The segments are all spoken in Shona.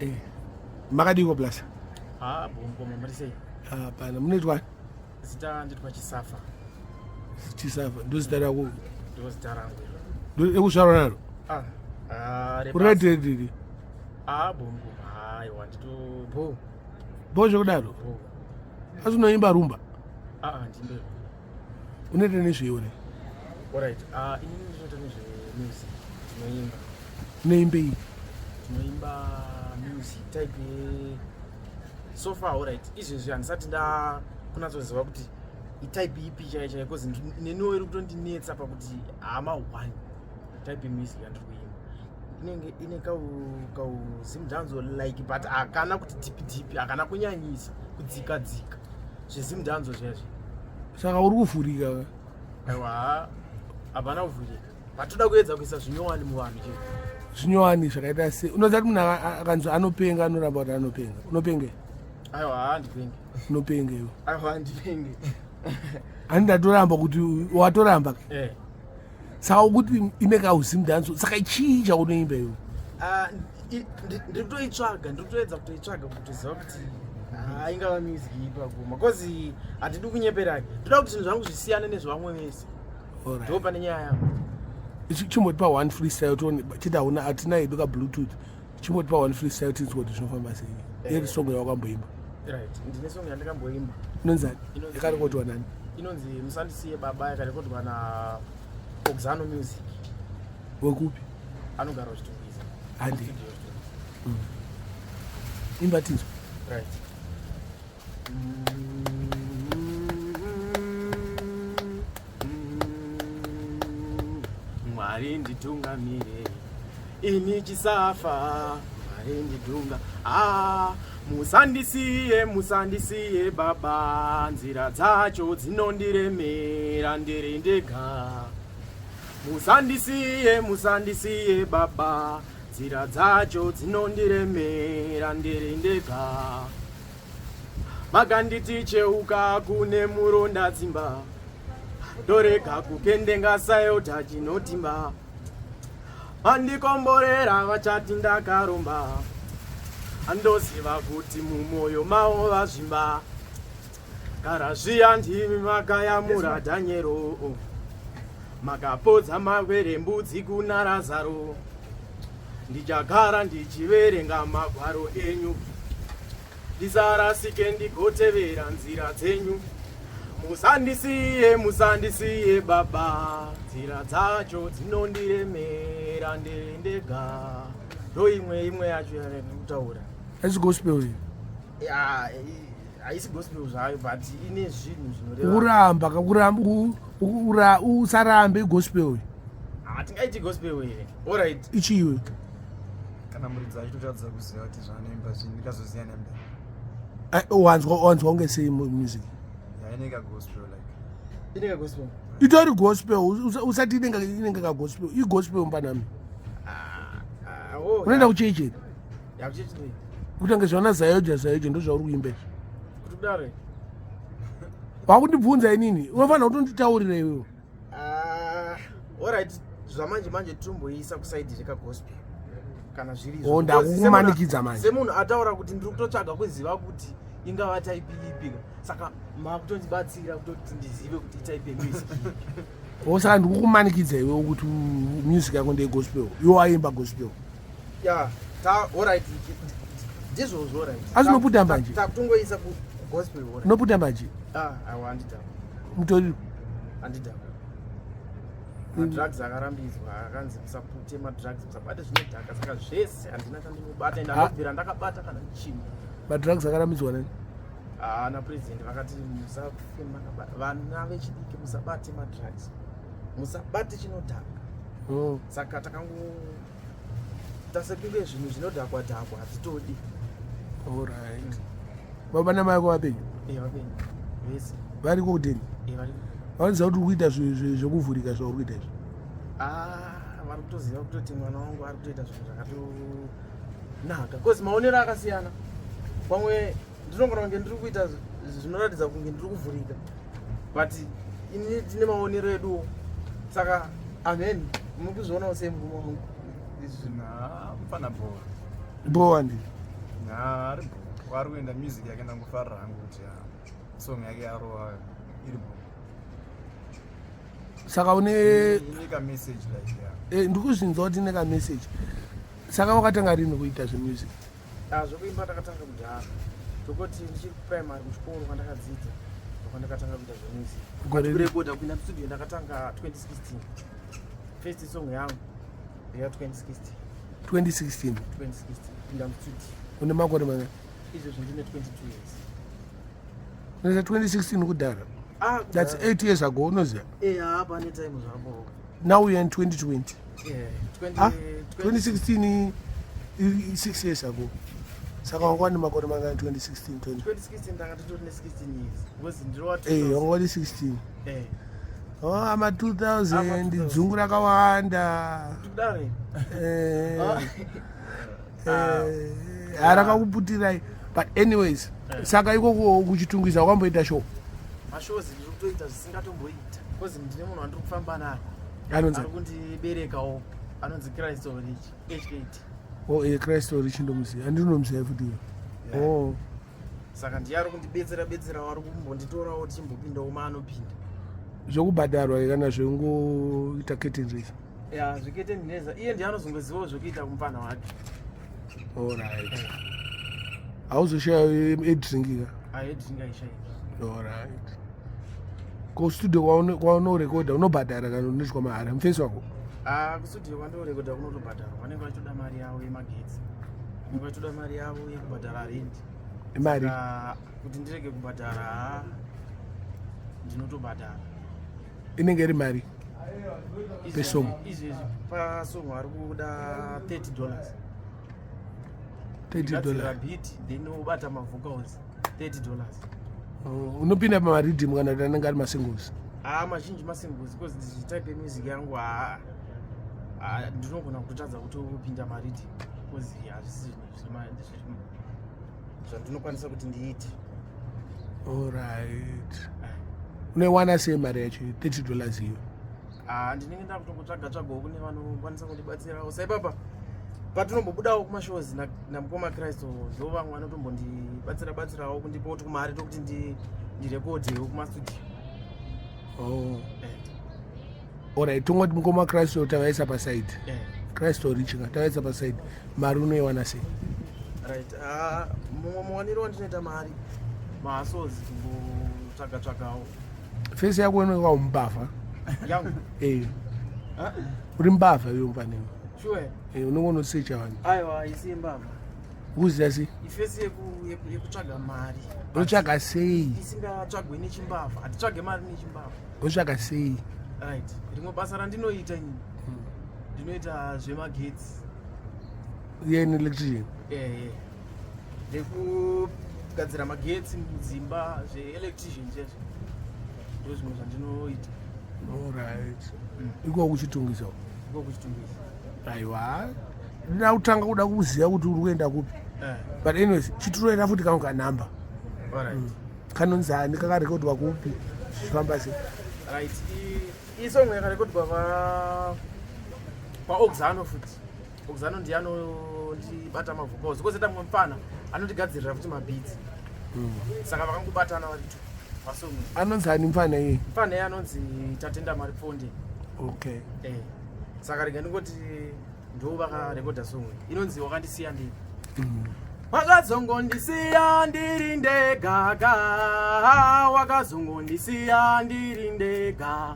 Eh, makadiko plus? Ah, bombo muri sei? Ah, pana munoitwa? Zita nditwa Chisafa. Chisafa, ndo zita rako? Ndo zita rangu iro. Ndo ekuzvarwa naro? Ah. Ah, Uratiriri. Ah, bombo. Haiwa, ndito bo. Bo zvekudaro? Bo. Asi unoimba rumba? Ah, ah, ndimbe. Unoita nezvei uri? Alright, ah, inini ndinoita nezve music. Ndinoimba. Unoimbei? Ndinoimba music type ye so far alright. Izvezvi handisati nda kunatsoziva kuti itype ipi chaiyo chaiyo because neniwo iri kutondinetsa pakuti hama one type yemusic yandiri kuimba inenge ine kauzimdanzo like but hakana kuti deep deep hakana kunyanyisa kudzika dzika zvezimdanzo zviya zviya. Saka uri kuvhurika? Aiwa, hapana kuvhurika, but toda kuedza kuisa zvinyowani muvanhu chete. Zvinyowani zvakaita sei? Unoziva kuti munhu akanzi anopenga anoramba kuti anopenga. Unopenge? Aiwa, handipenge. Unopenge iwe? Aiwa, handipenge. Hani ndatoramba kuti watoramba. Eh. Saka ukuti ine kauzimdanzo, saka chii chaunoimba iwe? Ah, ndiri kutoitsvaga, ndiri kutoedza kutoitsvaga kutoziva kuti ingava music ipa cause handidi kunyeperaki, ndoda kuti zvinhu zvangu zvisiyane nezvevamwe vese. Ndo pane nyaya yangu. Chimbotipa one freestyle tione, chiti hauna, hatina hedu kabluetooth. Chimbotipa one freestyle tinzwe kuti zvinofamba sei. Iri song yawakamboimba? Right, ndine song yandakamboimba. Inonzi ani? Yakarekodwa nani? Inonzi Musandisiye Baba, yakarekodwa na Oxano Music. Wekupi? Anogara kuChitungwiza. Handi. Imba tinzwe. Right. Mwari nditungamire ini Chisafa, Mwari ndidunga, ah, musandisiye, musandisiye Baba, nzira dzacho dzinondiremera ndiri ndega. Musandisiye, musandisiye Baba, nzira dzacho dzinondiremera ndiri ndega. Makanditi cheuka kune muronda dzimba, ndorega kukendenga sayota chinotimba. Andikomborera vachati ndakaromba, andoziva kuti mumwoyo mavo vazvimba. Gara zviya ndimi makayamura Dhanyero, makapodza mawere mbudzi kuna Razaro. Ndichagara ndichiverenga magwaro enyu, ndisarasike ndigotevera nzira dzenyu. Musandisiye, musandisiye Baba, nzira dzacho dzinondiremera ndiri ndega. Ndo imwe imwe yacho yandiri kutaura. Haisi gospel iyi? Ya, haisi gospel zvayo, but ine zvinhu zvinoreva. Kuramba kuramba, usarambe gospel iyi. Hatingaiti gospel here? Alright. Ichiwe. Kana muridzi achitotadza kuziva kuti zvaanoimba zvinhu, ndikazoziva nemberi. Wanzwa unge sei music? Yaineka gospel like. Ineka gospel. Itori gospel, usati inenge kagospel, igospel mbanami. Ah, oh, Unoenda kuchechi? Ya, kuchechi ndoi. Kutange zvana Zayoja, Zayoja ndo zvauri kuimba izvi. Kuti kudaro? Wakundibvunza inini, unofanira kutonditaurira iwewe. Ah, alright, zvamanje manje tomboisa kusaidi rekagospel kana zviri izvo. Oh, ndakukumanikidza manje. Semunhu ataura kuti ndiri kutotsvaga kuziva kuti ingava type ipi, saka makutondibatsira kutoti ndizive kuti itype yemusic ipi. Oh, saka ndikukumanikidza iwewe kuti music yako ndeyegospel, iwe waimba gospel. Ya, ta alright, ndizvozvo, alright. Asi unoputa mbanje? Takutongoisa ku gospel, alright. Unoputa mbanje? Ah, aiwa, handidhakwa. Mutoriro? Handidhakwa. Madrugs akarambidzwa, akanzi musapute madrugs, musabate zvinodhaka, saka zvese handina chandinobata, ende andobvira ndakabata kana chimwe. Madrugs akarambidzwa nani? Ah, na president vakati musafe makabata, vana vechidiki musabate madrugs, musabate chinodhaka. Saka takango tasekunge zvinhu zvinodhakwa dhakwa hatitodi. Alright. Baba namai vako vapenyu? Eh, vapenyu vese. Variko kudeni? Eh, variko. Vanoziva kuti uri kuita zvekuvhurika zvauri kuita izvi? Ah, vari kutoziva kutoti mwana wangu ari kutoita zvinhu zvakatonaka, cause maonero akasiyana. Pamwe ndinogona kunge ndiri kuita zvinoratidza kunge ndiri kuvhurika, but ini tine maonero eduwo, saka amen, muri kuzvionawo sei murume wangu izvi? Mfana bhowa. Bhowa ndi. Ari bho kwaari kuenda, music yake ndangofarira hangu kuti song yake yarova iri bho. Saka une Ine kamessage like, yeah. Ndikuzvinzwa kuti ine kamessage. Saka wakatanga rini kuita zvemusic? Ah, zvekuimba ndakatanga kudhara, tokoti ndichiri kuprimary kuchikoro kwandakadzidza, ndokwandakatanga kuita zvemusic. Gore ripi? Kurekodha, kupinda mustudio ndakatanga 2016. First song yangu ndeya 2016. 2016? 2016 kupinda mustudio. Une makore mangani? Izvezvo ndine 22 years. Unoita 2016 kudhara. Ah, That's 8 years ago, unoziva? Yeah, pane time zvapo. Now we are in 2020. Yeah, 20, Ah, 20, 2016 6 years ago. Saka wanga wane makore mangani 2016? 20 2016 ndanga nditori ne16 years because ndinowa Wanga wani 16. Eh. Oh, ama 2000. Ama 2000. Dzungu rakawanda. Tikudaro. Harakakuputirai, but anyways, saka ikoko kuChitungwiza wakamboita show? Mashows ndiri kutoita zvisingatomboita because ndine munhu wandiri kufamba naye. Anonzi? Ari kundiberekawo, anonzi Christ Rich HKT. Oh, Christ Rich, ndomuziva, handinomuziva futi iyo. Oh. Saka ndiye ari kundibetsera betserawo, ari kumbonditorawo tichimbopindawo maanopinda. Zvokubhadharwa kana zvengoita curtain raiser? Ya, zvecurtain raiser iye ndiye anozongozivawo zvekuita kumufana wake. Alright, hauzoshaya edrink ka? Aedringaishaiki. Alright, kustudio kwaunorekodha unobhadhara kana unoitwa mahara, mufesi wako? Ah, kustudio kwandorekodha kunotobhadharwa. Vanenge vachitoda mari yavo yemagetsi, vanenge vachitoda mari yavo yekubhadhara rendi. Mari? Saka kuti ndirege kubhadhara, ha, ndinotobhadhara. Inenge iri mari Pesong? Izvezvi pasong ari kuda $30. $30? Gadzira beat, then ubata mavocals, $30. Oh, unopinda pamariddim kana kuti anenge ari masingles? Ah, mazhinji masingles because type yemusic yangu, haa, ndinogona kutotadza kutopinda mariddim because hazvisi zvinhu zvandinokwanisa kuti ndiite. Alright, unoiwana sei mari yacho, $30 iyo? Ah, ndinenge ndakutongotsvaga tsvagawo kune vanokwanisa kundibatsirawo. Saipapa patinombobudawo kumashows namukoma Kristu, ndo vamwe vanotombondibatsira batsirawo kundipawo tukumari tokuti ndirekodhewo kumastudio. Oh. Alright, tongoti mukoma Kristu tavaisa paside. Kristu Rich ka, tavaisa paside. Mari unoiwana sei? Right, ah, mumwe muwaniro wandinoita mari masozi, kungotsvaga tsvagawo. Face yako inoika mbavha. Yangu? Eh, uri mbavha iwe, mufanini. Sure? Unenge unosecha vanhu. Aiwa, isi mbavha. Ukuziva sei? Iface yekutsvaga mari. Unotsvaga sei? Isingatsvagwe nechimbavha, hatitsvage mari nechimbavha. Unotsvaga sei? Right, rimwe basa randinoita ini, ndinoita zvemagetsi. Yeni electrician? Ehe, ndekugadzira magetsi mudzimba, zveelectrician chezvo, ndo zvimwe zvandinoita. Alright, iko kuChitungwiza? Iko kuChitungwiza. Aiwa, ndida kutanga kuda kuziva kuti uri kuenda kupi. But anyways, chitiroera futi kangu kanhamba. Kanonzani, kakarekodwa kupi, zvichifamba sei? Right, isong yakarekodwa paOxano futi. Oxano ndiye anondibata mavocals, kozoita mumwe mufana anondigadzirira futi mabeats, saka vakangobatana vari two pasong. Anonzani mufana iye? Mufana iye anonzi Tatenda Marifonde. Okay. Eh, saka rega ndingoti ndo vakarekodha song inonzi "Wakandisiya Ndiri". Wakazongondisiya ndiri ndega ka, wakazongondisiya ndiri ndega,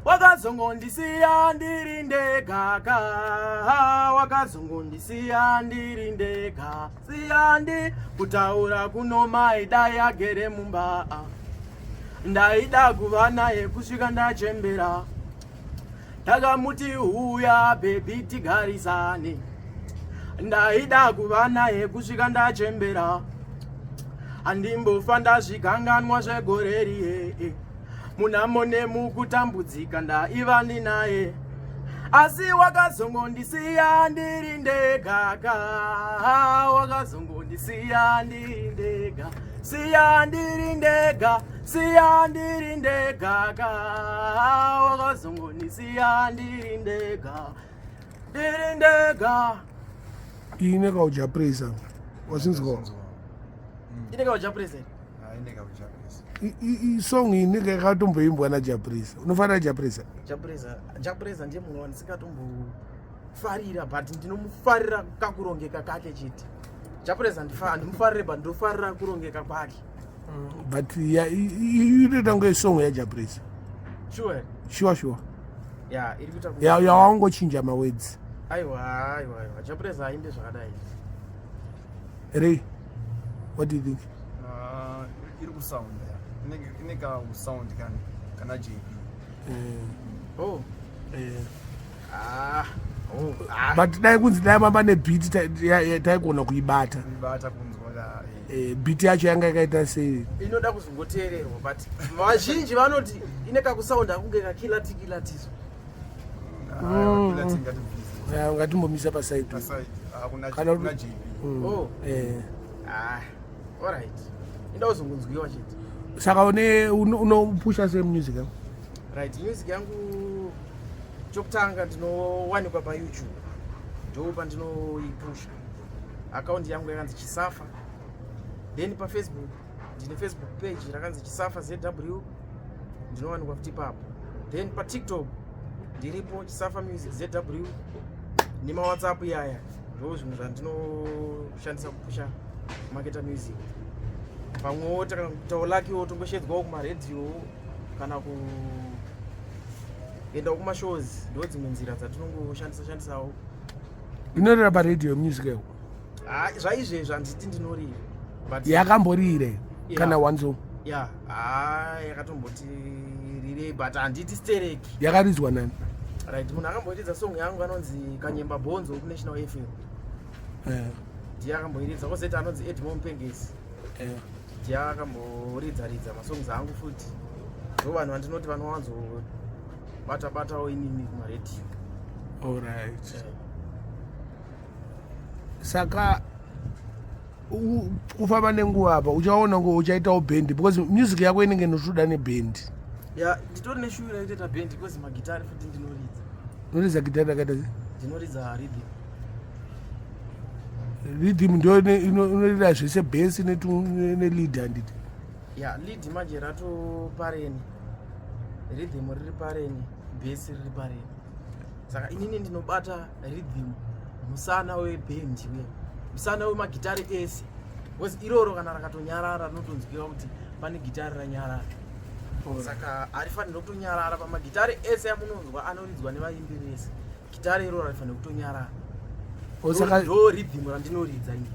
wakazongondisiya ndiri ndega ka, wakazongondisiya ndiri ndega, siya ndi kutaura kuno maida yagere mumba, ndaida kuva naye kusvika ndachembera. Ndakamuti, "Huya baby, tigarisane." Ndaida kuva naye kusvika ndachembera. Handimbofa ndazvikanganwa zvegore riye, munamo nemukutambudzika ndaiva ndinaye, asi wakazongondisiya ndiri ndega ka, wakazongondisiya ndiri ndega, siya ndiri ndega, siya ndiri ndega ka, wakazongondisiya ndiri ndega, ndiri ndega. Ine kauja praise. Wazvinzwawo? Inenge waJah Prayzah. Ah, inenge kaJah Prayzah. Isong iyi inenge yakatomboimbwa naJah Prayzah. Unofanira Jah Prayzah. Jah Prayzah, Jah Prayzah ndiye munhu wandisikatombofarira, but ndinomufarira kakurongeka kake chete. Jah Prayzah handimufarire, but ndofarira kurongeka kwake. But inoita kunge song yaJah Prayzah. Sure. Sure. Ya, iri kuita Yawangochinja mawords. Aiwa, aiwa, aiwa. Jah Prayzah aimbe zvakadai. Ray, what do you think? Ah, iri kusound ya. Inenge ine kasound kana JP. Oh. Ah. Oh. Ah. But dai kunzi dai mamba nebeat, taigona kuibata. Kuibata, kunzwa ka Beat yacho yanga yakaita sei? Inoda kuzongoteererwa, but vazhinji vanoti ine kakusounda kunge kaKiller T Killer T. Killer T ngatibvise. Ngatimbomisa paside. Paside. Ah, kuna Kana kuna JP. Oh. Ah, alright, inoda kuzongonzwiwa chete. Saka une unopusha sei music yako? Right, music yangu, chokutanga ndinowanikwa paYouTube, ndo pandinoipusha. Akaunti yangu yakanzi Chisafa. Then paFacebook ndine Facebook page rakanzi Chisafa ZW, ndinowanikwa futi ipapo. Then paTikTok ndiripo, Chisafa Music ZW, nemaWhatsApp yaya. Ndo zvinhu zvandinoshandisa kupusha, kumaketa music. Pamwewo taulakiwo tongoshedzwawo kumaredhiyo kana kuendawo kumashows. Ndo dzimwe nzira dzatinongoshandisa shandisawo. Inorira paredhiyo music yako? Ah, zvaizvezvi handiti ndinorira, but Yakamborire kana one song? Ya, ha, yakatomboti rirei, but handiti stereki. Yakaridzwa nani? Right, munhu akamboiridza song yangu anonzi Kanyemba Bonzo kuNational FM. Ndiye akamboiridza. Kozoita anonzi Edmo Mupengesi. Ndiye akamboridza ridza masongs angu futi. Ndo vanhu vandinoti vanowanzo bata batawo inini kumaredhiyo. Alright, saka kufamba nenguva apa uchaona ngo uchaitawo bhendi, because music yako inenge inotoda nebhendi. Ya, nditori neshuviro yekutoita bhendi, because magitari futi ndinoridza. Unoridza gitari rakaita sei? Ndinoridza rhythm. Rhythm ndo inorira zvese, bass nelead, handiti? Ya, lead manje ratopareni, rhythm riri pareni, bass riri pareni. Saka inini ndinobata rhythm, musana webhendi, uya musana wemagitari ese, because iroro kana rakatonyarara rinotonzwiwa kuti pane gitari ranyarara. Saka harifaniri kutonyarara pamagitari ese amunonzwa anoridzwa nevaimbi vese. Gitari iroro harifaniri kutonyarara. Oh, saka Ndo rhythm randinoridza ini.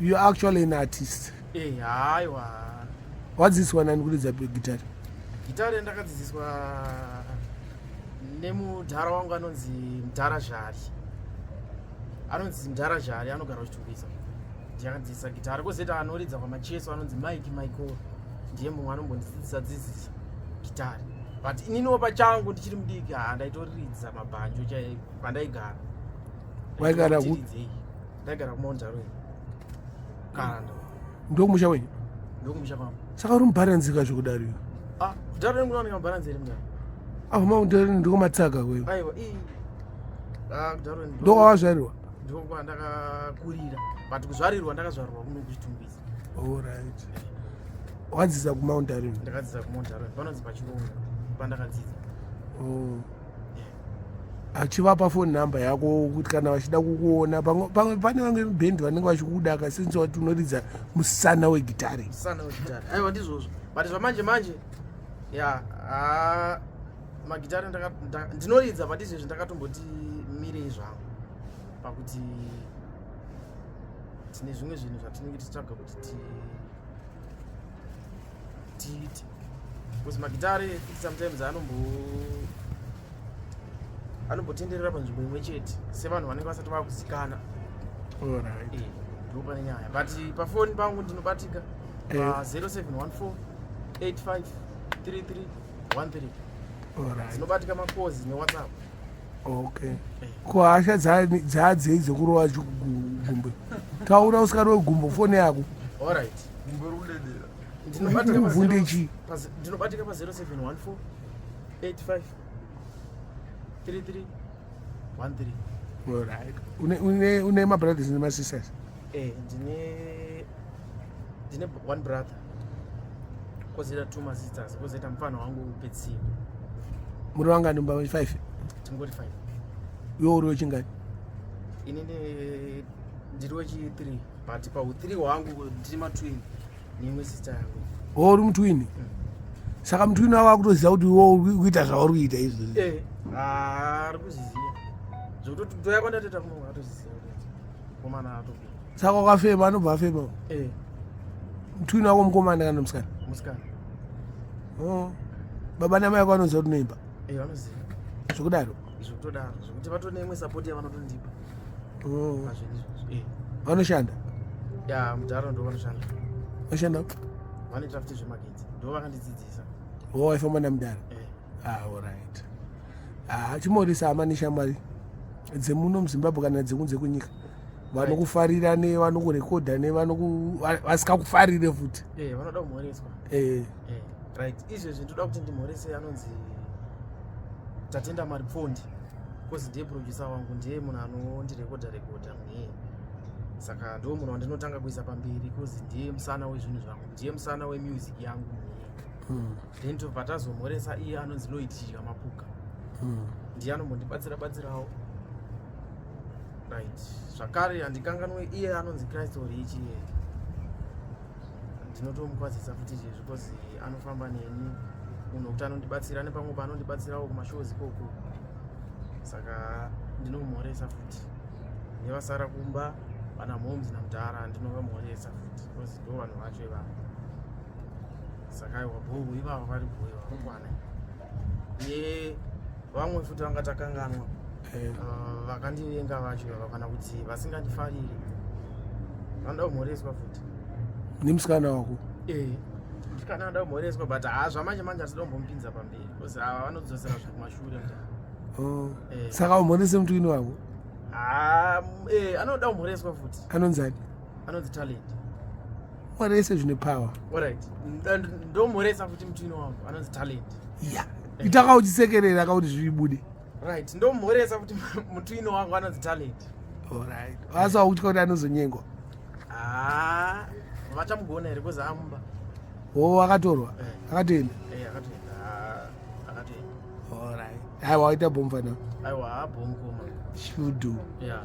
You are actually an artist. Eh, haiwa. Wadzidziswa nani kuridza gitari? Gitari ndakadzidziswa nemudhara wangu anonzi Mudhara Zhari. Anonzi Mudhara Zhari, anogara kuChitungwiza. Ndiyakadzidzisa gitari. Kwozoita anoridza kwamacheso anonzi Mike Michael, ndiye mumwe anombondidzidzisa dzidzisa gitari. But ininiwo pachangu ndichiri mudiki, ha, ndaitoriridza mabhanjo chai kwandaigara. Waigara Ndaitiridzei. Ndaigara kuMount Darwin, Karanda. Ndokumusha wenyu? Ndokumusha kwangu. Saka uri mubharanzika zvekudaro iwe? Ah, Darwin kunowanika mubharanzi here, mudhara? Ava Mount Darwin ndikomatsaka kwewe? Aiwa, ii, ah, kuDarwin. Ndokwawazvarirwa? Ndokwandakakurira, but kuzvarirwa ndakazvarirwa kuno kuChitungwiza. Alright, wadzidza kuMount Darwin? Ndakadzidza kuMount Darwin, panonzi paChirungu pandakadzidza. Oh. Achivapa phone number yako kuti kana vachida kukuona, pamwe pane vamwe bhendi vanenge vachikuda akasenza kuti unoridza musana wegitari. Musana wegitari, aiwa, ndizvozvo. But zvamanje manje, ya, ha, magitari ndinoridza, but izvezvi ndakatomboti mirei zvangu pakuti tine zvimwe zvinhu zvatinenge tichitsvaga kuti tiite, because magitari futi sometimes anombotenderera panzvimbo imwe chete sevanhu vanenge vasati vakuzikanwa. Alright. Eh, ndo pane nyaya, but pafoni pangu ndinobatika pa 0714 85 33 13. Dzinobatika macalls neWhatsApp. Okay, ko hasha dzadzei dzekurova gumbo? Taura usikarove gumbo, foni yako. Alright. Gumbo rikudedera. Ndinobatika pa Uvhunde chii? Ndinobatika pa 0714 85 33 13. Alright, une mabrothers nemasisters? Eh, ndine one brother, kozoita two masisters, kozoita mufana wangu upedzisira. Muri vangani mumba? 5? Tingori 5. Iwe uri wechingani? Inini ndiri wechi3, but pau3 hwangu ndiri matwin neimwe sister yangu. O, uri mutwin. Saka mutwin wako akutoziva kuti iwe uri kuita zvauri kuita izvozvi? Eh, ari kuzviziva, zvekutoti toya kwandatoita kuno atoziziva kuti komana atopinda. Saka wakafema, anobva afema? Eh. Mutwin wako mukomana kana musikana? Musikana. Oh. Baba namai ako vanoziva kuti unoimba? Eh, vanoziva. Zvekudaro? Zvekutodaro, zvekuti vatone imwe support yavanotondipa pazvinhu izvozvo, eh. Vanoshanda? Ya, mudhara ndo vanoshanda. Vanoshanda? Vanoita futi zvemagetsi, ndo vakandidzidzisa. O, waifamba namudhara? Eh. Ah, alright. Ah, chimorisa hama neshamwari dzemuno muZimbabwe kana dzekunze kunyika, vanokufarira nevanokurekodha nevasikakufarire futi. Eh, vanoda kumhoreswa? Eh. Eh, right, izvezvi ndoda kuti ndimhorese anonzi Tatenda Maripfondi, 'cause ndiye producer wangu, ndiye munhu anondirekodha rekodha munhu. Saka ndo munhu wandinotanga kuisa pamberi, 'cause ndiye musana wezvinhu zvangu, ndiye musana wemusic yangu munhu. Then tobva tazomhoresa iye anonzi Lloyd Mapuka. Ndiye anombondibatsira batsirawo, right. Zvakare handikanganwe iye anonzi Christ Rich, iye ndinotomukwazisa futi izvezvi, because anofamba neni, munhu wekuti anondibatsira nepamwe paanondibatsirawo kumashows ikoko, saka ndinomhoresa futi. Nevasara kumba, vana moms namudhara, ndinovamhoresa futi, because ndo vanhu vacho ivavo. Saka aiwa, bhoo ivavo, vari bhoo ivavo, kwana nevamwe futi vanga takanganwa. Vakandivenga vacho ivava kana kuti vasingandifariri vanoda kumhoreswa futi. Nemusikana wako? Eh, musikana anoda kumhoreswa, but haa, zvamanje manje hatida kumbomupinza pamberi, because ava vanodzosera zviri kumashure mudhara. Oh. Eh. Saka umhorese mutwin wako? Haa, anoda kumhoreswa futi. Anonzani? Anonzi Talent. Mhorese zvine power. Alright, ndomhoresa futi mutwin wangu anonzi Talent. Ya, itaka uchisekerera kakuti zvibude. Right, ndomhoresa futi mutwin wangu anonzi Talent. Alright, asi wakutya kuti anozonyengwa? Haa, vachamugona here? 'Cause amumba. O, akatorwa? Eh. Akatoenda? Eh, akatoenda. Haa, akatoenda. Alright, aiwa, waita bomfana. Aiwa, bhomukoma. Shudu. Yeah.